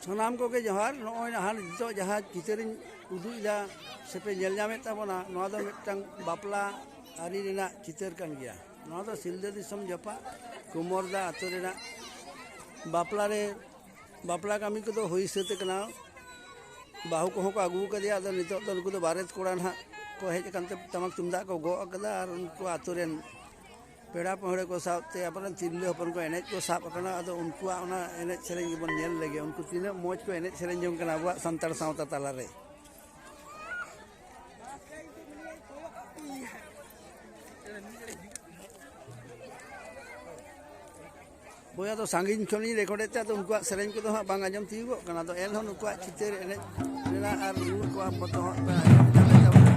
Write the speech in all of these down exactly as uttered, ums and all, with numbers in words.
ᱥᱟᱱᱟᱢ ᱠᱚᱜᱮ ᱡᱚᱦᱟᱨ᱾ ᱱᱚᱜᱼᱚᱭ ᱱᱟᱦᱟᱜ ᱱᱤᱛᱚᱜ ᱡᱟᱦᱟᱸ ᱪᱤᱛᱟᱹᱨᱤᱧ ᱩᱫᱩᱜ ᱮᱫᱟ ᱥᱮᱯᱮ ᱧᱮᱞ ᱧᱟᱢᱮᱫ ᱛᱟᱵᱚᱱᱟ, ᱱᱚᱣᱟ ᱫᱚ ᱢᱤᱫᱴᱟᱝ ᱵᱟᱯᱞᱟ ᱟᱹᱨᱤ ᱨᱮᱱᱟᱜ ᱪᱤᱛᱟᱹᱨ ᱠᱟᱱ ᱜᱮᱭᱟ᱾ ᱱᱚᱣᱟ ᱫᱚ ᱥᱤᱞᱫᱟᱹ ᱫᱤᱥᱚᱢ ᱡᱟᱯᱟᱜ ᱠᱩᱢᱚᱨᱫᱟ ᱟᱹᱛᱩ ᱨᱮᱱᱟᱜ ᱵᱟᱯᱞᱟ ᱨᱮ, ᱵᱟᱯᱞᱟ ᱠᱟᱹᱢᱤ ᱠᱚᱫᱚ ᱦᱩᱭ ᱥᱟᱹᱛ ᱟᱠᱟᱱᱟ᱾ ᱵᱟᱹᱦᱩ ᱠᱚᱦᱚᱸ ᱠᱚ ᱟᱹᱜᱩ ᱟᱠᱟᱫᱮᱭᱟ᱾ ᱟᱫᱚ ᱱᱤᱛᱚᱜ ᱫᱚ ᱱᱩᱠᱩ ᱫᱚ ᱵᱟᱨᱮᱛ ᱠᱚᱲᱟ ᱱᱟᱦᱟᱜ ᱠᱚ ᱦᱮᱡ ᱟᱠᱟᱱ ᱛᱮ ᱴᱟᱢᱟᱠ ᱛᱩᱢᱫᱟᱜ ᱠᱚ ᱜᱚᱜ ᱟᱠᱟᱫᱟ ᱟᱨ ᱩᱱᱠᱩ ᱟᱹᱛᱩ ᱨᱮᱱ ᱯᱮᱲᱟ ᱯᱟᱹᱦᱲᱟᱹ ᱠᱚ ᱥᱟᱶᱛᱮ ᱟᱵᱚᱨᱮᱱ ᱛᱤᱨᱞᱟᱹ ᱦᱚᱯᱚᱱ ᱠᱚ ᱮᱱᱮᱡ ᱠᱚ ᱥᱟᱵ ᱟᱠᱟᱱᱟ᱾ ᱟᱫᱚ ᱩᱱᱠᱩᱣᱟᱜ ᱚᱱᱟ ᱮᱱᱮᱡ ᱥᱮᱨᱮᱧ ᱜᱮᱵᱚᱱ ᱧᱮᱞ ᱞᱮᱜᱮ, ᱩᱱᱠᱩ ᱛᱤᱱᱟᱹᱜ ᱢᱚᱡᱽ ᱠᱚ ᱮᱱᱮᱡ ᱥᱮᱨᱮᱧ ᱡᱚᱝ ᱠᱟᱱᱟ ᱟᱵᱚᱣᱟᱜ ᱥᱟᱱᱛᱟᱲ ᱥᱟᱶᱛᱟ ᱛᱟᱞᱟᱨᱮ᱾ ᱵᱚᱭᱦᱟ ᱫᱚ ᱥᱟᱺᱜᱤᱧ ᱠᱷᱚᱱᱤᱧ ᱨᱮᱠᱚᱨᱰᱮᱫ ᱛᱮ, ᱟᱫᱚ ᱩᱱᱠᱩᱣᱟᱜ ᱥᱮᱨᱮᱧ ᱠᱚᱫᱚ ᱦᱟᱸᱜ ᱵᱟᱝ ᱟᱸᱡᱚᱢ ᱛᱤᱭᱳᱜᱚᱜ ᱠᱟᱱᱟ᱾ ᱟᱫᱚ ᱮᱱᱦᱚᱸ ᱱᱩᱠᱩᱣᱟᱜ ᱪᱤᱛᱟᱹᱨ ᱮᱱᱮᱡ ᱨᱮᱱᱟᱜ ᱟᱨ ᱨᱩ ᱠᱚᱣᱟᱜ ᱢᱚᱛᱚ ᱦᱚᱸ ᱯᱮ ᱟᱸᱡᱚᱢ ᱧᱟᱢᱮᱫ ᱛᱟᱵᱚᱱᱟ᱾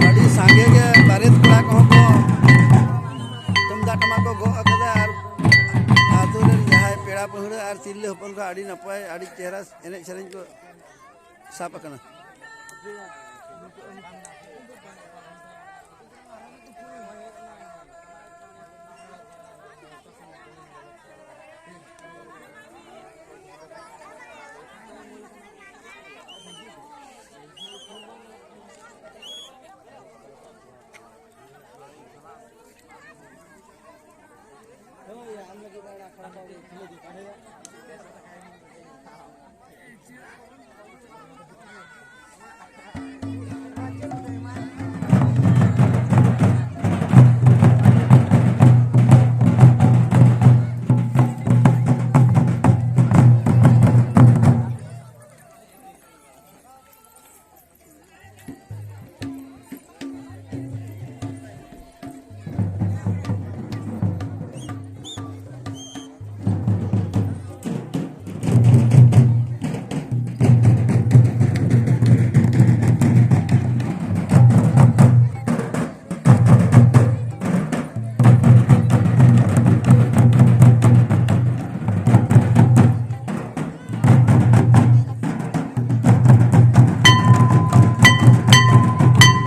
ᱟᱹᱰᱤ ᱥᱟᱸᱜᱮ ᱜᱮ ᱵᱟᱨᱮᱛ ᱠᱚᱲᱟ ᱠᱚᱦᱚᱸ ᱠᱚ ᱛᱩᱢᱫᱟᱜ ᱴᱟᱢᱟᱠ ᱠᱚ ᱜᱚᱜ ᱟᱠᱟᱫᱟ ᱟᱨ ᱟᱹᱛᱩ ᱨᱮᱱ ᱡᱟᱦᱟᱸᱭ ᱯᱮᱲᱟ ᱯᱟᱹᱦᱲᱟᱹ ᱟᱨ ᱛᱤᱨᱞᱟᱹ ᱦᱚᱯᱚᱱ ᱠᱚ ᱟᱹᱰᱤ ᱱᱟᱯᱟᱭ, ᱟᱹᱰᱤ ᱪᱮᱦᱨᱟ ᱮᱱᱮᱡ ᱥᱮᱨᱮᱧ ᱠᱚ ᱥᱟᱵ ᱟᱠᱟᱱᱟ᱾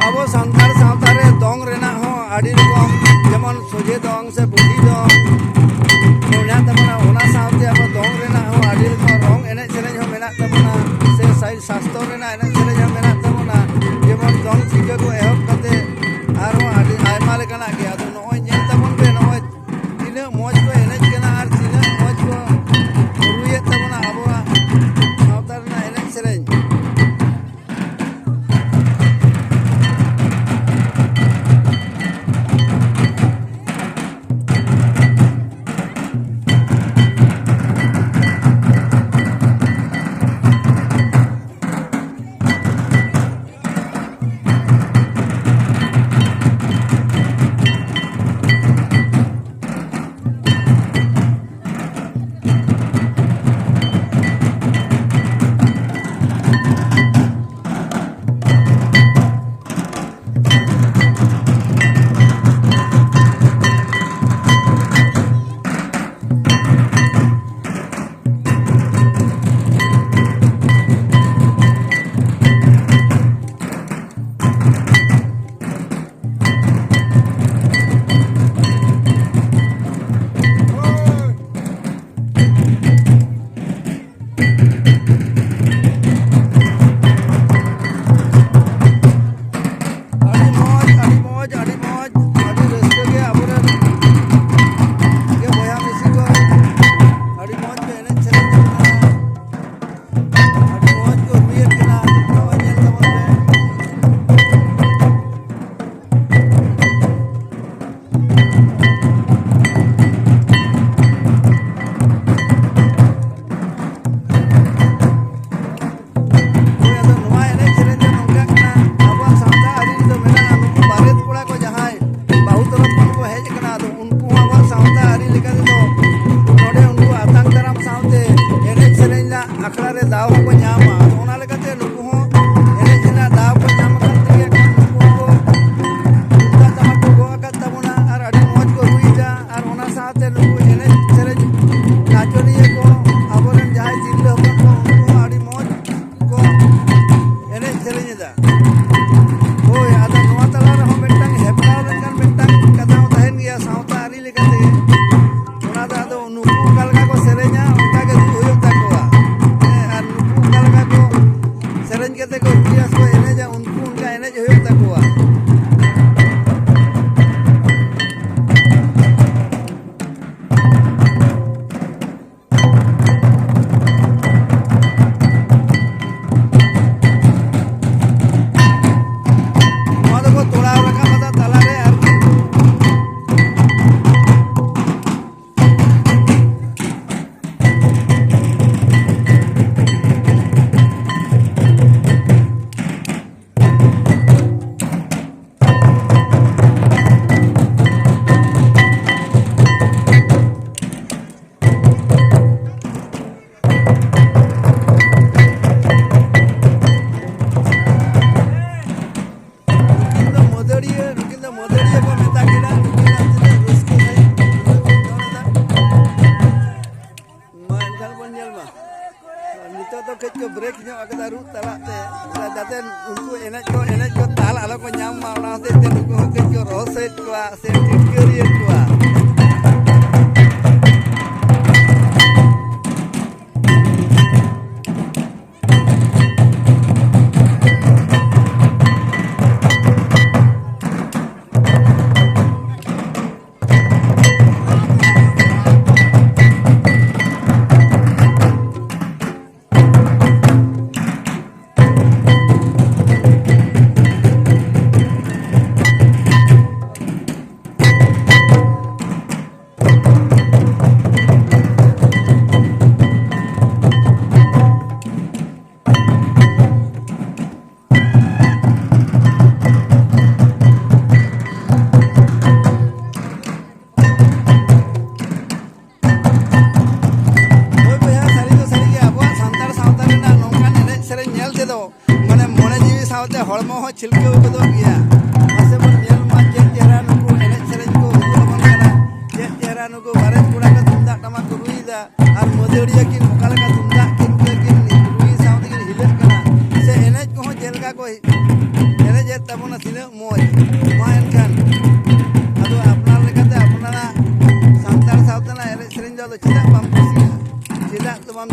ᱟᱵᱚ ᱥᱟᱱᱛᱟᱲ ᱥᱟᱶᱛᱟ ᱨᱮ ᱫᱚᱝ ᱨᱮᱱᱟᱜ ᱦᱚᱸ ᱟᱹᱰᱤ ᱨᱚᱠᱚᱢ, ᱡᱮᱢᱚᱱ ᱥᱚᱡᱷᱮ ᱫᱚᱝ ᱥᱮ ᱵᱩᱰᱷᱤ ᱫᱚᱝ ᱢᱮᱱᱟᱜ ᱛᱟᱵᱚᱱᱟ, ᱚᱱᱟ ᱥᱟᱶᱛᱮ ᱟᱵᱚ ᱫᱚᱝ ᱨᱮᱱᱟᱜ ᱦᱚᱸ ᱟᱹᱰᱤ ᱨᱚᱠᱚᱢ ᱠᱟᱱᱟ ᱜᱮ᱾ ᱟᱫᱚ ᱱᱚᱜᱼᱚᱭ ᱧᱮᱞ ᱛᱟᱵᱚᱱ ᱯᱮ, ᱱᱚᱜᱼᱚᱭ ᱛᱤᱱᱟᱹᱜ ᱢᱚᱡᱽ ᱠᱚ ᱮᱱᱮᱡ ᱠᱟᱱᱟ ᱟᱨ ᱛᱤᱱᱟᱹᱜ ᱢᱚᱡᱽ ᱠᱚ ᱨᱩᱭᱮᱫ ᱛᱟᱵᱚᱱᱟ ᱟᱵᱚᱣᱟᱜ ᱥᱟᱶᱛᱟ ᱨᱮᱱᱟᱜ ᱮᱱᱮᱡ ᱥᱮᱨᱮᱧ᱾ ᱟᱹᱰᱤ ᱢᱚᱡᱽ, ᱟᱹᱰᱤ ᱢᱚᱡᱽ, ᱟᱹᱰᱤ ᱢᱚᱡᱽ, ᱟᱹᱰᱤ ᱨᱟᱹᱥᱠᱟᱹ ᱜᱮ ᱟᱵᱚᱨᱮᱱ ᱜᱮ ᱵᱚᱭᱦᱟ ᱢᱤᱥᱤ ᱠᱚ ᱟᱹᱰᱤ ᱢᱚᱡᱽ ᱠᱚ ᱮᱱᱮᱡ ᱥᱮᱨᱮᱧ ᱠᱟᱱᱟ, ᱟᱹᱰᱤ ᱢᱚᱡᱽ ᱠᱚ ᱨᱩᱭᱮᱫ ᱠᱟᱱᱟ᱾ ᱱᱚᱜᱼᱚᱭ ᱧᱮᱞ ᱛᱟᱵᱚᱱ ᱯᱮ᱾ ᱦᱳᱭ, ᱟᱫᱚ ᱱᱚᱣᱟ ᱮᱱᱮᱡ ᱥᱮᱨᱮᱧ ᱫᱚ ᱱᱚᱝᱠᱟ ᱠᱟᱱᱟ, ᱟᱵᱚᱣᱟᱜ ᱥᱟᱶᱛᱟ ᱟᱹᱨᱤ ᱨᱮᱫᱚ ᱢᱮᱱᱟᱜᱼᱟ, ᱱᱩᱠᱩ ᱵᱟᱨᱮᱛ ᱠᱚᱲᱟ ᱠᱚ ᱡᱟᱦᱟᱸᱭ ᱵᱟᱹᱦᱩ ᱛᱚᱨᱚᱯ ᱠᱷᱚᱱ ᱠᱚ ᱦᱮᱡ ᱟᱠᱟᱱᱟ, ᱟᱫᱚ ᱩᱱᱠᱩ ᱦᱚᱸ ᱟᱵᱚᱣᱟᱜ ᱥᱟᱶᱛᱟ ᱟᱹᱨᱤ ᱞᱮᱠᱟ ᱛᱮᱫᱚ ᱱᱚᱰᱮ ᱩᱱᱠᱩ ᱟᱛᱟᱝ ᱫᱟᱨᱟᱢ ᱥᱟᱶᱛᱮ ᱮᱱᱮᱡ ᱥᱮᱨᱮᱧ ᱨᱮᱱᱟᱜ ᱟᱠᱷᱲᱟ ᱨᱮ ᱫᱟᱣ ᱦᱚᱸᱠᱚ ᱧᱟᱢᱟ᱾ ᱟᱫᱚ ᱚᱱᱟ ᱞᱮᱠᱟᱛᱮ ᱱᱩᱠᱩ ᱦᱚᱸ ᱮᱱᱮᱡ ᱨᱮᱱᱟᱜ ᱫᱟᱣ ᱠᱚ ᱧᱟᱢ ᱟᱠᱟᱫ ᱛᱮᱜᱮ ᱮᱠᱷᱚᱱ ᱱᱩᱠᱩ ᱦᱚᱸᱠᱚ ᱛᱩᱢᱫᱟᱜ ᱴᱟᱢᱟᱠ ᱠᱚ ᱜᱚᱜ ᱟᱠᱟᱫ ᱛᱟᱵᱚᱱᱟ ᱟᱨ ᱟᱹᱰᱤ ᱢᱚᱡᱽ ᱠᱚ ᱨᱩᱭᱮᱫᱟ᱾ ᱟᱨ ᱚᱱᱟ ᱥᱟᱶᱛᱮ ᱱᱩᱠᱩ ᱮᱱᱮᱡ ᱥᱮᱨᱮᱧ ᱱᱟᱪᱚᱱᱤᱭᱟᱹ ᱠᱚ, ᱟᱵᱚᱨᱮᱱ ᱡᱟᱦᱟᱸᱭ ᱛᱤᱨᱞᱟᱹ ᱦᱚᱯᱚᱱ ᱠᱚ, ᱩᱱᱠᱩ ᱦᱚᱸ ᱟᱹᱰᱤ ᱢᱚᱡᱽ ᱠᱚ ᱮᱱᱮᱡ ᱥᱮᱨᱮᱧ ᱮᱫᱟ᱾ ᱦᱳᱭ, ᱟᱫᱚ ᱱᱚᱣᱟ ᱛᱟᱞᱟ ᱨᱮᱦᱚᱸ ᱢᱤᱫᱴᱟᱝ ᱦᱮᱯᱨᱟᱣ ᱞᱮᱱᱠᱷᱟᱱ ᱢᱤᱫᱴᱟᱝ ᱠᱟᱛᱷᱟ ᱦᱚᱸ ᱛᱟᱦᱮᱱ ᱜᱮᱭᱟ ᱥᱟᱶᱛᱟ ᱟᱹᱨᱤ ᱞᱮᱠᱟᱛᱮ᱾ ᱚᱱᱟ ᱫᱚ ᱟᱫᱚ ᱱᱩᱠᱩ ᱚᱠᱟ ᱞᱮᱠᱟ ᱠᱚ ᱥᱮᱨᱮᱧᱟ, ᱚᱱᱠᱟ ᱜᱮ ᱨᱩ ᱦᱩᱭᱩᱜ ᱛᱟᱠᱚᱣᱟ᱾ ᱦᱮᱸ, ᱟᱨ ᱱᱩᱠᱩ ᱚᱠᱟ ᱞᱮᱠᱟ ᱠᱚ ᱥᱮᱨᱮᱧ ᱠᱟᱛᱮ ᱠᱚ ᱨᱩᱭᱟ ᱥᱮ ᱮᱱᱮᱡᱟ, ᱩᱱᱠᱩ ᱚᱱᱠᱟ ᱮᱱᱮᱡ ᱦᱩᱭᱩᱜ ᱛᱟᱠᱚᱣᱟ᱾ ᱛᱚᱲᱟᱣ ᱨᱟᱠᱟᱵ ᱟᱫᱟ ᱛᱟᱞᱟᱨᱮ ᱟᱨᱠᱤ᱾ ᱱᱩᱠᱤᱱ ᱫᱚ ᱢᱟᱹᱫᱟᱹᱲᱤᱭᱟᱹ, ᱱᱩᱠᱤᱱ ᱫᱚ ᱢᱟᱹᱫᱟᱹᱲᱤᱭᱟᱹ ᱠᱚ ᱢᱮᱛᱟ ᱠᱤᱱᱟ᱾ ᱱᱩᱠᱤᱱᱟᱜ ᱛᱤᱱᱟᱹᱜ ᱨᱟᱹᱥᱠᱟᱹ ᱥᱟᱺᱦᱤᱡ ᱢᱟ ᱮᱱᱠᱷᱟᱱ ᱵᱚᱱ ᱧᱮᱞ ᱢᱟ᱾ ᱱᱤᱛᱚᱜ ᱫᱚ ᱠᱟᱹᱡ ᱠᱚ ᱵᱨᱮᱠ ᱧᱚᱜ ᱟᱠᱟᱫᱟ ᱨᱩ ᱛᱟᱞᱟᱛᱮ, ᱡᱟᱛᱮ ᱩᱱᱠᱩ ᱮᱱᱮᱡ ᱠᱚ, ᱮᱱᱮᱡ ᱠᱚ ᱛᱟᱞ ᱟᱞᱚ ᱠᱚ ᱧᱟᱢ ᱢᱟ, ᱚᱱᱟ ᱦᱚᱛᱮᱡ ᱛᱮ ᱱᱩᱠᱩ ᱦᱚᱸ ᱠᱟᱹᱡ ᱠᱚ ᱨᱚᱦᱚᱥᱮᱫ ᱠᱚᱣᱟ ᱥᱮ ᱴᱤᱴᱠᱟᱹᱨᱤᱭᱮᱫ ᱠᱚᱣᱟ᱾ ᱦᱳᱭ ᱵᱚᱭᱦᱟ, ᱥᱟᱹᱨᱤ ᱫᱚ ᱥᱟᱹᱨᱤ ᱜᱮ ᱟᱵᱚᱣᱟᱜ ᱥᱟᱱᱛᱟᱲ ᱥᱟᱶᱛᱟ ᱨᱮᱱᱟᱜ ᱱᱚᱝᱠᱟᱱ ᱮᱱᱮᱡ ᱥᱮᱨᱮᱧ ᱧᱮᱞ ᱛᱮᱫᱚ ᱢᱟᱱᱮ ᱢᱚᱱᱮ ᱡᱤᱣᱤ ᱥᱟᱶᱛᱮ ᱦᱚᱲᱢᱚ ᱦᱚᱸ ᱪᱷᱤᱞᱠᱟᱹᱣ ᱜᱚᱫᱚᱜ ᱜᱮᱭᱟ᱾ ᱢᱟᱥᱮ ᱵᱚᱱ ᱧᱮᱞ ᱢᱟ ᱪᱮᱫ ᱪᱮᱦᱨᱟ ᱱᱩᱠᱩ ᱮᱱᱮᱡ ᱥᱮᱨᱮᱧ ᱠᱚ ᱩᱫᱩᱜ ᱟᱵᱚᱱ ᱠᱟᱱᱟ, ᱪᱮᱫ ᱪᱮᱦᱨᱟ ᱱᱩᱠᱩ ᱵᱟᱨᱮᱛ ᱠᱚᱲᱟ ᱠᱚ ᱛᱩᱢᱫᱟᱜ ᱴᱟᱢᱟᱠ ᱠᱚ ᱨᱩᱭᱮᱫᱟ ᱟᱨ ᱢᱟᱹᱫᱟᱹᱲᱤᱭᱟᱹ ᱠᱤᱱ ᱚᱠᱟ ᱞᱮᱠᱟ ᱛᱩᱢᱫᱟᱜ ᱠᱤᱱ ᱨᱩᱭ ᱥᱟᱶ ᱛᱮᱠᱤᱱ ᱦᱤᱞᱟᱹᱜ ᱠᱟᱱᱟ, ᱥᱮ ᱮᱱᱮᱡ ᱠᱚᱦᱚᱸ ᱪᱮᱫ ᱞᱮᱠᱟ ᱠᱚ ᱮᱱᱮᱡᱮᱫ ᱛᱟᱵᱚᱱᱟ ᱛᱤᱱᱟᱹᱜ ᱢᱚᱡᱽ᱾ ᱢᱟ ᱮᱱᱠᱷᱟᱱ ᱟᱫᱚ ᱟᱯᱱᱟᱨ ᱞᱮᱠᱟᱛᱮ ᱟᱯᱱᱟᱨᱟᱜ ᱥᱟᱱᱛᱟᱲ ᱥᱟᱶᱛᱟ ᱨᱮᱱᱟᱜ ᱮᱱᱮᱡ ᱥᱮᱨᱮᱧ ᱫᱚ ᱟᱫᱚ ᱪᱮᱫᱟᱜ ᱵᱟᱢ ᱠᱩᱥᱤᱭᱟᱜᱼᱟ? ᱪᱮᱫᱟᱜ ᱫᱚ ᱵᱟᱢ